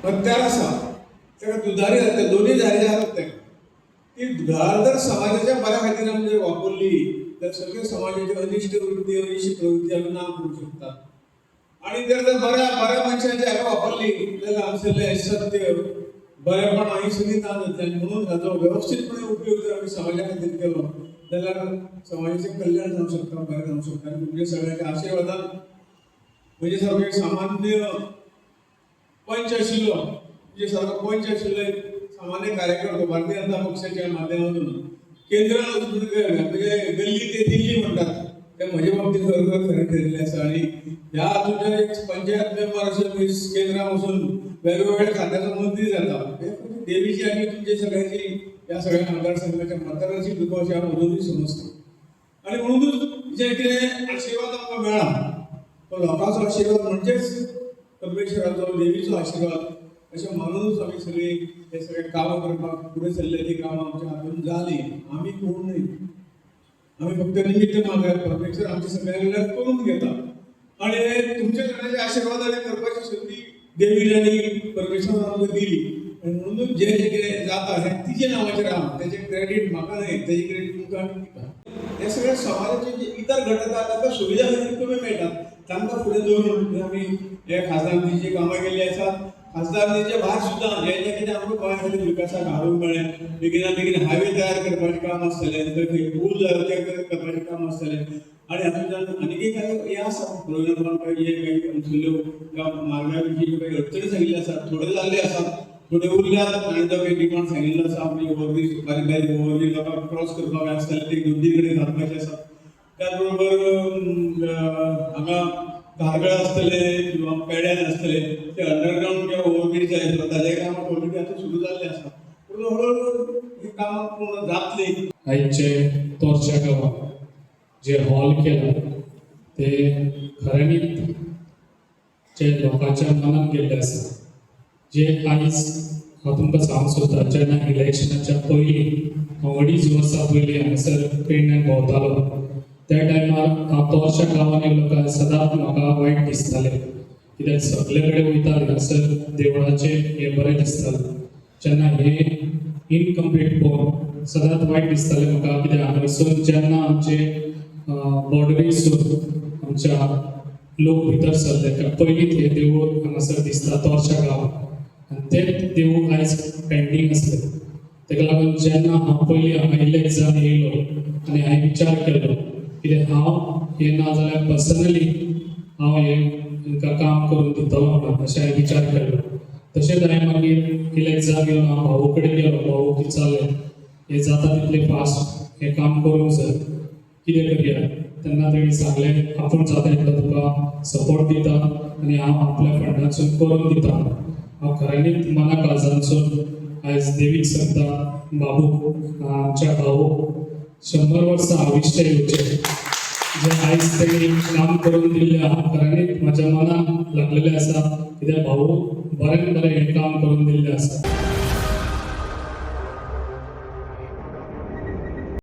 हत्यार आसा, ताका दुधारी हत्यार, दोनूय धारी आसात ताका. ती धार जर समाजाच्या बऱ्या खातीर आमी जर वापरली तर सगळे समाजाची अनिश्ट वृत्ती, अनिश्ट प्रवृत्ती आमी ना करूंक शकता. आणि जर जर बऱ्या बऱ्या मनशाच्या हाका वापरली जाल्यार हांगासरलें सत्य, बरेपण ही सगळी ना जातली. आनी म्हणून हाचो वेवस्थीतपणे उपयोग जर आमी समाजा खातीर केलो जाल्यार समाजाचें कल्याण जावंक शकता, बरें जावंक शकता. आनी तुमच्या सगळ्यांच्या आशिर्वादान म्हजे सारको एक सामान्य पंच आशिल्लो, म्हणजे सारको पंच आशिल्लो एक सामान्य कार्यकर्तो भारतीय जनता पक्षाच्या माध्यमातून केंद्रान वचून, म्हणजे गल्ली ते दिल्ली म्हणटात ते म्हजे बाबतीत खरोखर खरें ठरिल्लें आसा. आनी ह्या हातूंतल्यान एक पंचायत मेंबर अशें मनीस केंद्रान वचून वेगवेगळ्या खात्याचो मंत्री जाता, हे देवीची आनी तुमच्या सगळ्यांची, ह्या सगळ्या मतदारसंघाच्या मतदारांची कृपा अशी हांव अजुनूय समजता. आनी म्हणूनच जे कितें आशिर्वाद आमकां मेळ्ळा तो लोकांचो आशिर्वाद म्हणजेच परमेश्वराचो, देवीचो आशिर्वाद अशें मानूनच आमी सगळीं हे सगळे कामां करपाक फुडें सरले. ती कामां आमच्या हातून जालीं. आमी कोण न्हय, आमी फक्त निमित्त मागूया. परमेश्वर आमच्या सगळ्या कडल्यान करून घेता आणि तुमच्या सगळ्यांच्या आशिर्वादाने करपाची संदी देवीन आनी परमेश्वरान आमकां दिली. आनी म्हणूनच जे जे कितें जाता हें तिच्या नांवाचेर आहा. तेजें क्रेडीट म्हाका न्हय, तेजें क्रेडीट तुमकां आनी तिका. हे सगळे समाजाचे जे इतर घटक आहात तांकां सुविधा कमी मेळटात, तांकां फुडें दवरून आमी हे खासदार निधीची कामां केल्ली आसात. खासदार निधीच्या भायर सुद्दां जे जे कितें आमकां गोंया खातीर विकासाक हाडूंक मेळ्ळें, बेगिना बेगीन हायवे तयार करपाचें काम आसतलें, थंय खंय पूल तयार करपाचें काम आसतलें. आनी हातूंतल्यान आनीकय कांय हें आसा, प्रयोजन काही हे काही आमसुल्ल्यो किंवा मार्गा विशीं काही अडचणी सांगिल्ल्यो आसात, थोड्यो जाल्ल्यो आसात, थोडे उरल्यात. आनी तो काही डिमांड सांगिल्लो आसा, आपली ओव्हरब्रीज, बारीक बारीक ओव्हरब्रीज लोकांक क्रॉस करपाक जाय आसतले, ते दोन तीन कडेन घालपाचे आसात. त्याच बरोबर हांगा धारगळ आसतले किंवा पेड्यान आसतले ते अंडरग्रावंड किंवा ओव्हरब्रीज जाय आसलो, ताजे काम ऑलरेडी आतां सुरू जाल्लें आसा. पूण हळूहळू ही कामां पूर्ण जातली. आयचे तोरच्या गांवात जे हॉल केला ते खऱ्यांनीच जे लोकांच्या मनात गेल्ले आसा. जे आयज हांव तुमकां सांगूंक सोदता, जेन्ना इलेक्शनाच्या पयलीं हांव 2.5 वर्सां पयलीं हांगासर पेडण्यान भोंवतालो, त्या टायमार हांव तोरच्या गांवांत येयलो काय सदांच म्हाका वायट दिसतालें, कित्याक सगळे कडेन वयता हांगासर देवळाचें हें बरें दिसतालें. जेन्ना हें इनकम्प्लीट पळोवन सदांच वायट दिसतालें म्हाका, कित्याक हांगासून जेन्ना आमचे बॉर्डरीसून आमच्या लोक भितर सरले त्या पयलींच हें देवूळ हांगासर दिसता तोरच्या गांवांत आनी तें देवूळ आयज पेंडींग आसलें. ताका लागून जेन्ना हांव पयलीं हांगा इलेक्ट जावन येयलो आनी हांवें विचार केलो, कित्याक हांव हें ना जाल्यार पर्सनली हांव हें तांकां काम करून दितलो म्हणून अशें हांवें विचार केलो. तशेंच हांवें मागीर इलेक्ट जावन येवन हांव भाऊ कडेन गेलो. भाऊ विचारलें, हें जाता तितलें फास्ट हें काम करूंक जाय, कितें करया? तेन्ना तेणी सांगलें, आपूण जाता तितलो तुका सपोर्ट दिता आनी हांव आपल्या फंडांसून करून दिता. हांव खऱ्यांनीच मना काळजांतसून आयज देवीक सांगता, बाबू, आमच्या भाऊ 100 वर्सां आयुश्य येवचें. जे आयज तेणी काम करून दिल्लें आहा, खऱ्यांनीच म्हाज्या मनाक लागलेलें आसा, कित्याक भाऊ बऱ्यान बरें हें काम करून दिल्लें आसा.